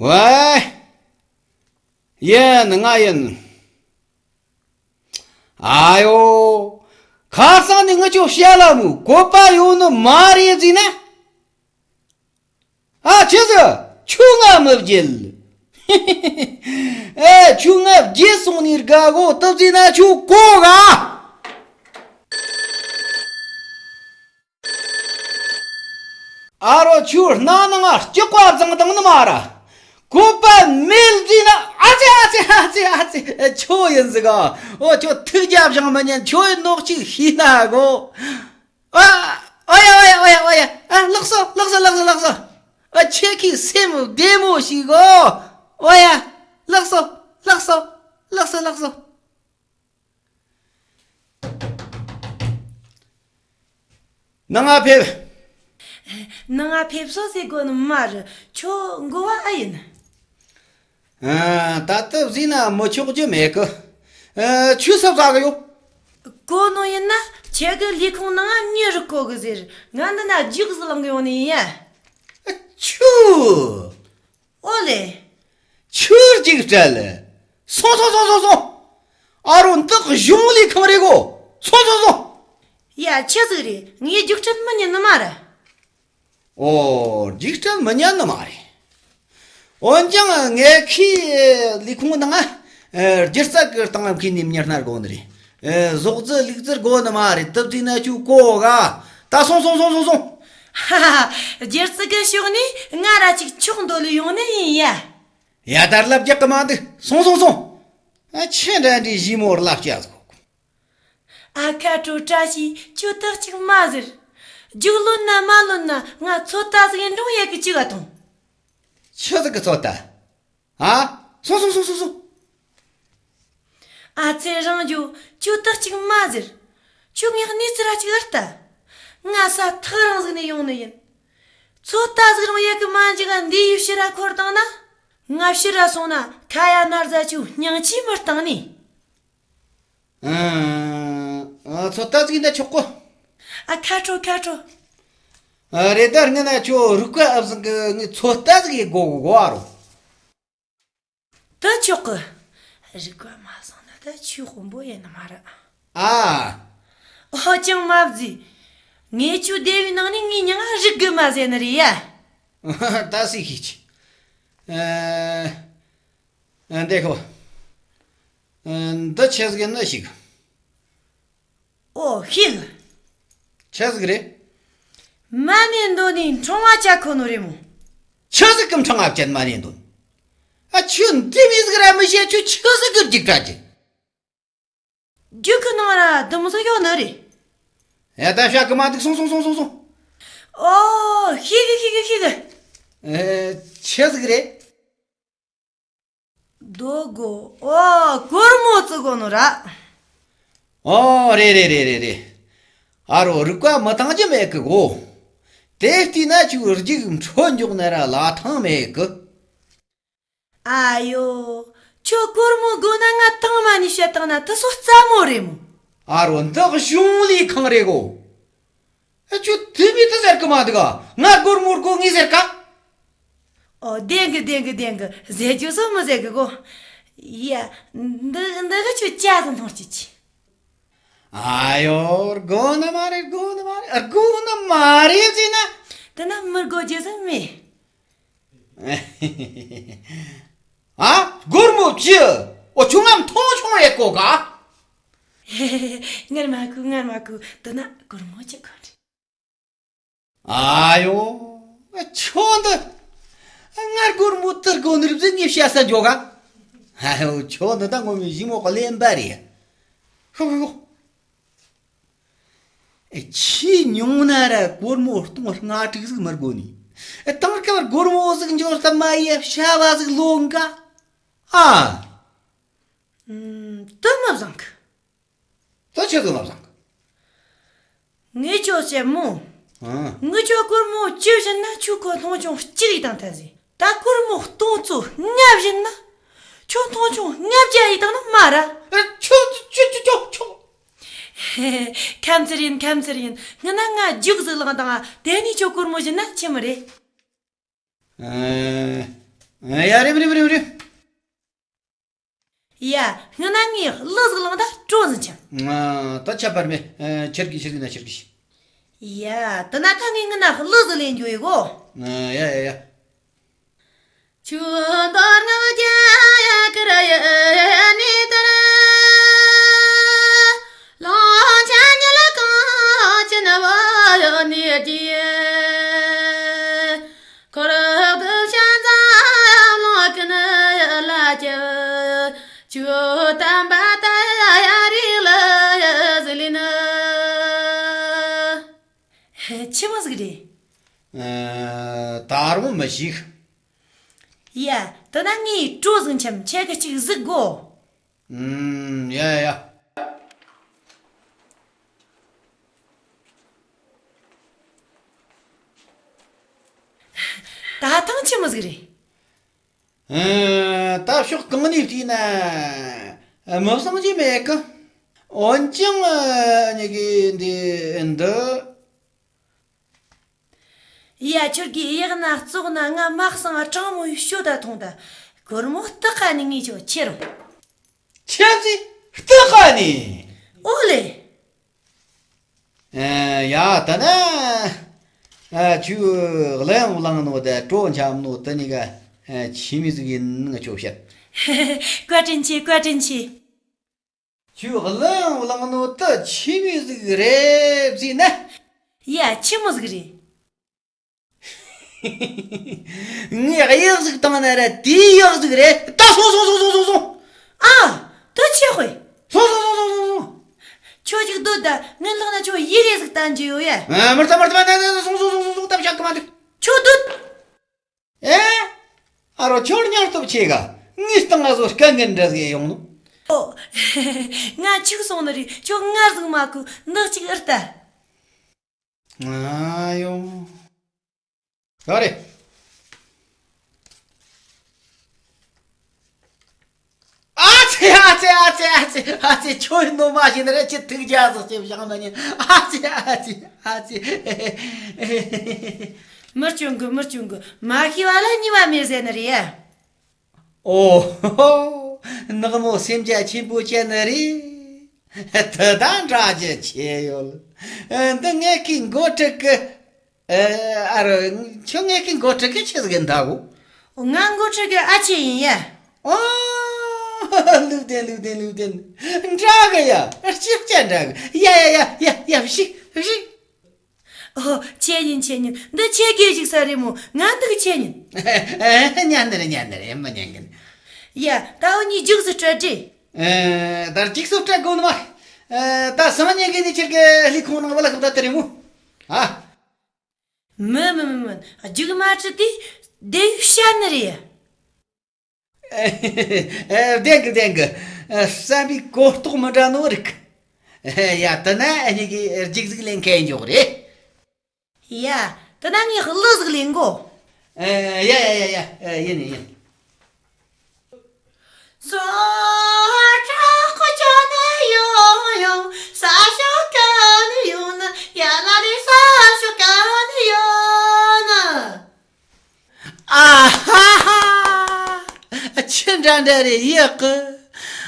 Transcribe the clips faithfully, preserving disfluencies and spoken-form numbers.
ཝེ། ཡིན། ང་ཡིན། ཨ་ཡོ། ཁ་སང་ནས་ང་ཆོ་བཤད་ལ་མོ་བཀོད་པ་ཡོད་ནི་མ་རེད་ཟེར་ན། ཨ་ཆི་ཟིག་ཁྱོད་ང་མི་བརྗེད། ཨེ་ཁྱོད་ང་བརྗེད་སོང་ནི་དགའ་གོ་སྟབས་ཟེར་ན་ཁྱོད་གོ་ག་ཨ་རོ་ཁྱོད་སྣ་ནང་ང་སྐྱག་པ་བརྫངས་བཏང་ནི་མ་ར། བཀོད་པ་མེད་ཟེར་ན། ཨ་ཙི་ཨ་ཙི་ཨ་ཙི་ཨ་ཙི། ཁྱོད་ཡིན་ཟིག་ག་ཨོ་ཁྱོད་ཐུགས་རྒྱལ་བཞེངས་མི་ཉན། ཁྱོད་ཡིན་ནོག་ཅིག་ཤེས་ན་གོ་ཨ། ཨོ་ཡ་ཨོ་ཡ་ཨོ་ཡ་ཨོ་ཡ། ཨ་ལགས་སོ་ལགས་སོ་ལགས་སོ་ལགས་སོ། ཨ་ཁྱེད་ཀྱི་སེམས་བདེ་མོ་ཞིག་གོ་ཨོ་ཡ། ལགས་སོ་ལགས་སོ་ལགས་སོ་ལགས་སོ། ནང་ང་ཕེབས། ནང་ང་ཕེབས་སོ་ཟེར་དགོས་ནི་མ་རེད། ཁྱོད་འགོ་བ་ཨེ་ཡིན། ཨ། ད་ལྟ་བཟས་ན་མི་ཆོག་རྒྱུ་མེད་གི། ཨ། ཆུ་སབ་ཟ་གི་ཡོད། གོ་ནོ་ཡིན་ན་ཁྱེད་ཀྱི་ལས་ཁུངས་ནང་ང་མྱི་རུ་བསྐོ་གི་ཟེར། ང་འདི་ན་རྒྱུགས་སུ་ལངས་གི་ཡོང་ནི་ཡིན་ཡ། ཨ། ཆུ། ཨོ་ལེ། ཆུ་རྒྱུགས་སྤྲད་ལེ། སོང་སོང་སོང་སོང་སོང་། ཨ་རོ་འདི་གཞུང་ལས་ཁང་རེད་གོ་སོང་སོང་སོང་། ཡ་ཆི་ཟིག་རེད། ངས་རྒྱུགས་སྤྲད་མི་ཉན་ནི་མ་རེད། ཨོ་རྒྱུགས་སྤྲད་མི་ཉན་ནི་མ་རེད། འོན་ཀྱང་ངས་ཁོའི་ལས་ཁུངས་ནང་ང་སྒྱུ་རྩལ་གི་སྟེང་ཁོའི་ནས་མྱི་སྣར་དགོ་ནི་རེད། ཨེ། ཟོག་རྫི་ལུག་རྫི་དགོ་ནི་མ་རེད། སྟབས་བདེ་ན་ཁྱོད་གོ་ག་ད་སོང་སོང་སོང་སོང་སོང་། ཧ་ཧ། སྒྱུ་རྩལ་གི་ཕྱོགས་ནས་ང་ར་ཅིག་ཕྱོགས་འདོད་ལས་ཡོང་ནི་ཡིན་ཡ། ཡ་ད་ལབ་རྒྱག་གི་མ་འདུག་སོང་སོང་སོང་། ཨ། ཁྱེད་འདྲ་འདྲའི་ཞི་མོར་ལབ་སྐྱག་ཟིག་ཨ་ཁ་དྲོ་བཀྲ་ཤིས། ཁྱོད་ཏག་ཅིག་མ་ཟེར། རྒྱུགས་ལོན་ན་མ་ལོན་ན་ང་ཚོད་ལྟ་ཟིག་ཡིན་འགྲོ་ཡ་གི་ཅི་ག་ཐོང་། ཆི་ཟིག་གི་ཚོད་ལྟ། ཨ། སོང་སོང་སོང་སོང་སོང་། ཨ་ཚེ་རང་ཇོ། ཁྱོད་ཏག་ཅིག་མ་ཟེར། ཁྱོད་ངས་གནས་ཚུལ་ར་ཅིག་ཨེ་ལྟ། ང་ས་ཐག་རིང་ཟིག་ནས་ཡོང་ནི་ཡིན། ཚོད་ལྟ་ཟིག་རུང་ཡ་གི་མ་འཇིག་ག་འདི་ཡི་ཕྱིར་ར་འཁོར་བཏང་ན། ང་ཕྱིར་ར་སོང་ན་ཁ་ཡ་ན་རྫ་ཆུ་སྙིང་ཆི་མི་བཏང་ནི། ཨ། ཚོད་ལྟ་ཟིག་ཡིན་ད་ཆོག་གོ་ཨ་ཁ་དྲོ་ཁ་དྲོ། ཨ། རེད་ད་ངས་ན་ཁྱོད་རིག་པ་ཨབ་ཟིན་གི་ངས་ཚོད་ལྟ་ཟིག་ཡེ་དགོ་གོ་གོ་ཨ་རོ། ད་ཆོག་གི། རིག་པ་མ་བཟང་ན་ད་ཆུ་དཔོན་པོ་ཡིན་ནི་མ་རེད། ཨ། ཨོ་ཅང་མ་བཟི། ངས་ཁྱོད་སྡེ་བའི་ནང་ནས་ངའི་མྱིང་ང་རིག་གི་མ་ཟེར་ནི་རེད་ཡ། ད་སུས་ཤེས་ཀྱི། ཨ། འདི་ཁོ། འདི་ཆི་ཟིག་ནི་ཞིག་ཨོ་ཤེས་གི། ཆི་ཟིག་རེད། མ་ཎི་འདོན་ནས་འཕྲེང་བ་བཅད་ཁོ་ནོ་རེད་མོ། ཆི་ཟིག་གི་འཕྲེང་བ་བཅད་མ་ཎི་འདོན། ཨ་ཁྱོད་འདི་མི་ཟིག་ར་མི་ཤེས། ཁྱོད་ཆི་ཟིག་གི་རྒྱུགས་སྤྲད་ཀྱི། རྒྱུགས་གི་ནང་ར་དུམ་བུ་ཟིག་ཡོད་ནི་རེད། ཨེ་ད་བཤད་གི་མ་འདུག་སོང་སོང་སོང་སོང་སོང་། ཨོ་ཤེས་གི་ཤེས་གི་ཤེས་གི། ཨེ་ཆི་ཟིག་རེད། རྡོ་སྒོ། ཨོ་སྒོར་མོ་བཙུགས་དགོ་ནོ་ར། ཨོ་རེད་རེད་རེད་རེད་རེད། ཨ་རོ་རིག་པ་མི་འདང་རྒྱུ་མེད་གི་གོ་དེ་བལྟས་ན་ཁྱོད་རྒྱུགས་འཕྲོད་འཇུག་ན་ར་ལ་ཐང་མེད་གི། ཨ་ཡོ། ཁྱོད་སྒོར་མོ་དགོ་ན་ང་ཐང་མ་ནས་བཤད་བཏང་ན་དེ་སོ་སྩ་མོ་རེད་མོ། ཨ་རོ་འདི་གཞུང་ལས་ཁང་རེད་གོ་ཨ་ཁྱོད་དེ་མི་དེ་ཟེར་གི་མ་འདུག་ག་ང་སྒོར་མོ་དགོ་ངས་ཟེར་ག་ཨོ་བདེན་གི་བདེན་གི་བདེན་གི། ཟེར་རྒྱུ་སོ་མི་ཟེར་གི་གོ་ཡ། འདི་འདི་གི་ཁྱོད་ཅག་ཏུ་མཐོང་སྐྱིད་ཀྱི། ཨ་ཡོ་དགོ་ནི་མ་རེད་དགོ་ནི་མ་རེད་དགོ་ནི་མ་རེད་ཟེར་ན། དེ་ན་མི་དགོ་རྒྱུ་ཟིག་མེད། ཨ། སྒོར་མོ་བཅུ། ཨོ་ཁྱོད་ང་མཐོང་ཆུང་རེད་གོ་ག་ངར་མ་ཁུ་ངར་མ་ཁུ། དེ་ན་སྒོར་མོ་བཅུ་གོ་འདྲི། ཨ་ཡོ། ཁྱོད་འདི། ང་སྒོར་མོ་དེར་དགོ་ནི་རེད་ཟེར་ངས་བཤད་ས་འཇོག་ག་ཨ་ཡོ་ཁྱོད་འདི་ད་ངོ་མའི་ཞི་མོ་གླེན་པ་རེད། ཧོ་ཧོ་ཧོ། ཨེ། ཆེས་ཉུང་ན་ར་སྒོར་མོ་སྟོང་ལྔ་དྲུག་ཟིག་མི་དགོ་ནི། ཨེ། དེང་སྐབས་སྒོར་མོ་ཟིག་འབྱོར་ཐབས་མ་ཡེ་བྱ་བ་ཟིག་ལོན་ག་ཨ། ཨུམ། དེ་མི་བཟང་གི། དེ་ཆི་ཟིག་མི་བཟང་གི། ངས་ཁྱོད་བཤད་མོ། ཨ། ངས་ཁྱོད་སྒོར་མོ་བཅུ་བྱིན་ན་ཁྱོད་ཁོ་མཐོང་ཆུང་གཅིག་ཡེ་བཏང་ཐལ་ཟེར། ད་སྒོར་མོ་སྟོང་ཚོ་ལྔ་བྱིན་ན། ཁྱོད་མཐོང་ཆུང་ལྔ་བརྒྱ་ཡེ་བཏང་ན་མ་ར། ཨ། ཁྱོད་ཁྱོད་ཁྱོད་ཁྱོད། ཁམས་ཚུར་ཡིན་ཁམས་ཚུར་ཡིན། སྔན་ན་ང་རྒྱུགས་ཟིག་ལངས་དང་དེ་ནས་ཁྱོད་སྒོར་མོ་བྱིན་ན་ཆི་མོ་རེད། ཨ། ཡ། རེམ་རེམ་རེམ་རེམ། ཡ། སྔོན་ན་ངས་གླུ་ཟིག་བླངས་ད་བྲོ་ཟིག་འཆམ། ད་ཁྱད་པར་མེད། ཁྱེར་གི་ཁྱེར་གི་ན་ཁྱེར་གི། ཡ། དེ་ན་ད་ངས་སྔོན་ན་གླུ་ཟིག་ལེན་རྒྱུ་ཡི་གོ། ཡ་ཡ་ཡ། ཆུ་འདོར་ངག་རྒྱ་ཡ་ཀི་ར་ཡ་ནི་ཏ་ར། ལོང་ཆ་ཉི་ལ་གང་ཅི་ན་བ་ཡ་ནི་རྒྱ། འཁོར་དུ་ཤ་ཛ་ལོང་ཀི་ན་ཡ་ལ་ཅི། ཆུ་དམ་པ་ཏ་ཡ་རི་ལ་ཡ་ཟི་ལི་ན། ཆི་མོ་ཟིག་རེད། ཨ། ད་རུང་མི་ཤེས། ཡ། དེ་ན་ངས་བྲོ་ཟིག་འཆམ། ཁྱེད་ཀྱིས་གཅིག་གཟིགས་དགོ། ཨུམ། ཡ་ཡ་ཡ། ད་ཐེངས་ཆི་མོ་ཟིག་རེད། ཨ། ད་ཕྱོགས་གང་ནས་བལྟས་ན་མི་བཟང་རྒྱུ་མེད་གི། འོན་ཀྱང་ཨ་ནི་གི་འདི་འདི། ཡ། ཁྱོད་ཀྱིས་གཡག་ན་བཙོག་ན་ང་མ་གསང་དྲང་མོ་ཡི་ཤོད་ད་ཐོང་ད། སྒོར་མོ་སྟག་ཁ་ནས་ངས་ཁྱོད་ཁྱེར་རོ། ཁྱེད་ཚོས་སྟག་ཁ་ནས། ཨོ་ལེ། ཨ། ཡ། ད་ན། ཨ། ཁྱོད་གླུ་ཡང་བླངས་ནོ་དེ་བྲོ་འཆམ་ནོ་དེ་གཉིས་ཀ་ཨ་ཆི་མོ་ཟིག་ཡིན་ང་ཁྱོད་བཤད། བཀའ་དྲིན་ཆེ། བཀའ་དྲིན་ཆེ། ཁྱོད་གླུ་ཡང་བླངས་ནོ་དེ་ཆི་མོ་ཟིག་རེད་ཟེར་ན། ཡ། ཆི་མོ་ཟིག་རེད། ངས་གཡག་ཟིག་བཏང་ན་ར་དེའི་གཡག་ཟིག་རེད། ད་སོང་སོང་སོང་སོང་སོང་། ཨ། དེ་ཆི་ཧོས། སོང་སོང་སོང་སོང་སོང་། ཁྱོད་ཅིག་སྡོད་ད། ངའི་ལག་ན་ཁྱོད་ཡི་རེ་ཟིག་བསྟན་རྒྱུ་ཡོད་ཡ། ཨ། མི་ལྟ་མི་ལྟ་མི་ལྟ། སོང་སོང་སོང་སོང་སོང་། ད་བཤད་གི་མ་འདུག། ཁྱོད་སྡོད། ཨེ། ཨ་རོ། ཁྱོད་ཉར་སྟོབས་ཆེ་ག། ངའི་སྟེང་ང་ཟོ་དཀའ་ངལ་འདྲ་ཟིག་ཡོང་ནོ། ཨོ། ང་འཆུག་སོང་ནི་རེད། ཁྱོད་ངར་ཟིག་མ་གོ། འདི་གཅིག་ཨེ་ལྟ། ཨ་ཡོ། ག་རེ། ཨ་ཙི་ཨ་ཙི་ཨ་ཙི་ཨ་ཙི་ཨ་ཙི། ཁྱོད་ནོ་མ་ཤེས་ནི་རེད། ཁྱི་ཐུག་རྒྱ་ཟིག་ཅེས་བཞག་མ་ཉན། ཨ་ཙི་ཨ་ཙི་ཨ་ཙི། མི་སྐྱོན་གི། མི་སྐྱོན་གི། མ་ཤེས་པ་ལ་ཉེས་པ་མེད་ཟེར་ནི་རེད་ཡ། ཨོ་ཧོ། ནག་མོ་སེམས་རྒྱ་ཆེན་པོ་ཅན་ནི་རེད། དེ་དང་འདྲ་རྒྱུ་ཆེ་ཡོད། འདི་ངེད་ཀྱི་འགོ་ཁྲིད་གི། ཨ་རོ། ཁྱོད་ངེད་ཀྱི་འགོ་ཁྲིད་གི་ཆི་ཟིག་ཡིན་ད་གོ། ང་འགོ་ཁྲིད་གི་ཨ་ཅེ་ཡིན་ཡ། ཨོ། ལུགས་ལྡན་ལུགས་ལྡན་ལུགས་ལྡན། འདྲ་གི་ཡ། གཅིག་ཅན་འདྲ་གི་ཡ། ཡ་ཡ་ཡ་ཡ། བཞི་བཞི། ཨོ། ཆེ་ཉིན་ཆེ་ཉིན། འདི་ཆེ་གེ་ཞིག་ས་རེད་མོ། ང་འདུག་ཆེ་ཉིན། ཉན་ནི་རེད། ཉན་ནི་རེད། མི་ཉན་གི་ནི། ཡ། ད་འུ་གཉིས་རྒྱུགས་སུ་སྤྲད་དྲི། ཨེ། ད་རྒྱུགས་སུ་སྤྲད་དགོས་ནི་མ། ཨེ། ད་སང་ཉིན་གི་ནི་ཁྱེད་ཀྱི་ལས་ཁུངས་ནང་བ་ལ་ཁབ་ད་དེ་རེད་མོ། ཨ། མི་མི་མི་མི། རྒྱུགས་མ་ཁྲིད་དེ་བསྡད་བཤད་ནི་རེད། ཨེ། བདེན་གི། བདེན་གི། བསམ་པའི་གོ་རྟོགས་མི་འདྲ་ནོ་རིག། ཡ། དེ་ན་ཨ་ནི་གི་རྒྱུགས་ཟིག་ལེན་མཁན་འཇོག་རེད། ཡ། དེ་ན་ངས་གླུ་ཟིག་ལེན་གོ། ཡ་ཡ་ཡ་ཡ། ཡིན་ཡིན། ཨ་ཧ་ཧ། ཆི་འདྲ་འདྲ་རེད་ཡག་གི།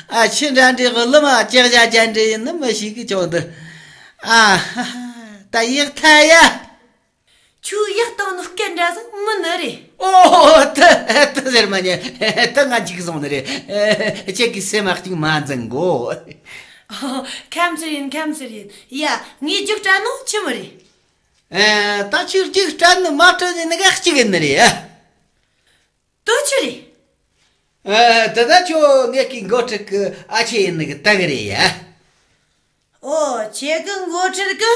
ཨ། ཆི་འདྲ་འདྲ་གི་ལི་མ་ལྕགས་བྱ་ཅན་འདྲ་ཡིན་ནི་མི་ཤེས་གི། ཅོག་འདི། ཨ་ཧ་ཧ། ད་ཡག་ཐལ་ཡ། ཁྱོད་ཡག་བཏང་ནོ་སྐད་འདྲ་ཟིག་མིན་ནི་རེད། ཨོ། དེ་དེ་ཟེར་མ་ཉན། དེ་ང་འཇིགས་སོང་ནི་རེད། ཁྱེད་ཀྱི་སེམས་མ་གཅིག་མ་འཛིན་གོ། ཨོ། ཁམས་ཚུལ་ཡིན། ཁམས་ཚུལ་ཡིན། ཡ། ངས་རྒྱུགས་སྤྲད་ནོ་ཆི་མོ་རེད། ཨ། ད་ཁྱོད་རྒྱུགས་སྤྲད་ནི་མ་སྤྲད་ནི་ནི་ག་གཅིག་ཡིན་ནི་རེད། དོ་ཆི་རེད། ཨ། དེ་ད་ཁྱོད་ངེད་ཀྱི་འགོ་ཁྲིད་གི་ཨ་ཅེ་ཡིན་ནི་གི་ད་གི་རེད་ཡ། ཨོ། ཁྱེད་ཀྱི་འགོ་ཁྲིད་གི་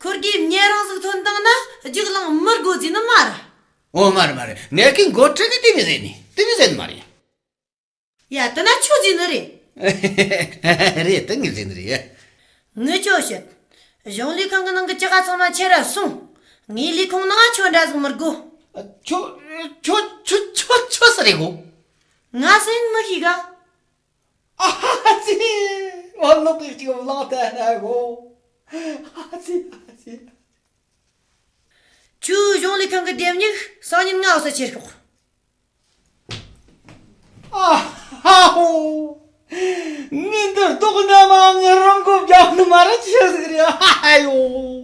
ཁོར་གི་ཉེ་རང་ཟིག་ཐོན་བཏང་ན་རྒྱུགས་བླངས་མི་དགོས་ཟེར་ནི་མ་རེད། ཨོ། མ་རེད་མ་རེད། ངེད་ཀྱི་འགོ་ཁྲིད་གི་དེ་མི་ཟེར་ནི། དེ་མི་ཟེར་ནི་མ་རེད། ཡ། དེ་ན་ཁྱོད་ཟེར་ནི་རེད། རེད། དེ་ངས་ཟེར་ནི་རེད། ངས་ཁྱོད་བཤད། གཞུང་ལས་ཁང་གི་ནང་གི་ཅི་ག་ཚང་མ་ཁྱེར་ར་སོང་། ངའི་ལས་ཁུངས་ནང་ཁྱོད་འདྲ་ཟིག་མི་དགོས། ཁྱོད་ཁྱོད་ཁྱོད་ཁྱོད་ཁྱོད་སུ་རེད་གོ། ང་སུ་ཡིན་མི་ཤེས་ག། ཨ་ཙི། འོ། ལོག་གི་ཅིག་བླངས་ད་ན་གོ། ཨ་ཙི་ཨ་ཙི། ཁྱོད་གཞུང་ལས་ཁང་གི་ལྡེབས་སྨྱུག་སང་ཉིན་ང་འོ་ས་ཁྱེར་ཤོག། ཁོ་ན་མ་ངའི་རང་མགོ་བརྒྱབ་ནི་མ་རེད། ཆི་ཟིག་རེད། ཨ་ཡོ།